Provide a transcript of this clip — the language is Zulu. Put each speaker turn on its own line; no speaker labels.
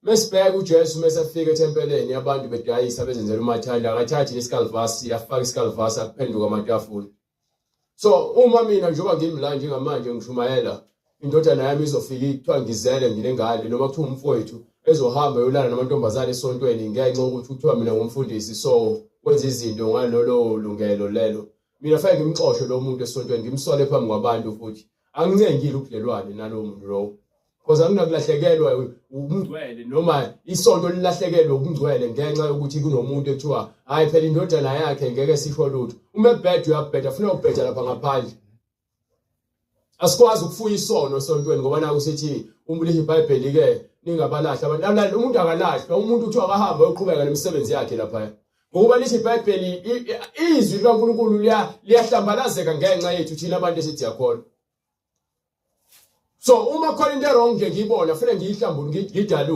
Mesibheka uJesu mesefika ethempeleni abantu bedayisa bezenzela umathanda akathathi lesikalvasi afake isikalvasi akuphenduka amatafula. So uma mina njengoba ngimi la njengamanje ngishumayela indodana yami izofika kuthiwa ngizele nginengane noma kuthiwa umfowethu ezohamba yolala namantombazane esontweni ngenxa yokuthi kuthiwa mina ngumfundisi so wenza izinto ngalolo lungelo lelo mina fanele ngimxoshe lo muntu esontweni ngimsole phambi kwabantu futhi angincengile ubudlelwane nalowo muntu lowo because anginakulahlekelwa ubungcwele noma isonto lilahlekelwe ubungcwele ngenxa yokuthi kunomuntu ekuthiwa hayi phela indodana yakhe ngeke sisho lutho uma ebheda uyabheda funa ukubheda lapha ngaphandle asikwazi ukufuya isono esontweni ngoba naku sithi umlihi iBhayibheli ke ningabalahli abantu umuntu akalahlwa umuntu kuthiwa akahambe ayoqhubeka nemisebenzi yakhe lapha ngokuba lithi iBhayibheli izwi likaNkulunkulu liyahlambalazeka ngenxa yethu thina abantu esithi siyakholwa so uma khona into wrong nje ngiyibona fanele ngiyihlambule ngiyidalule.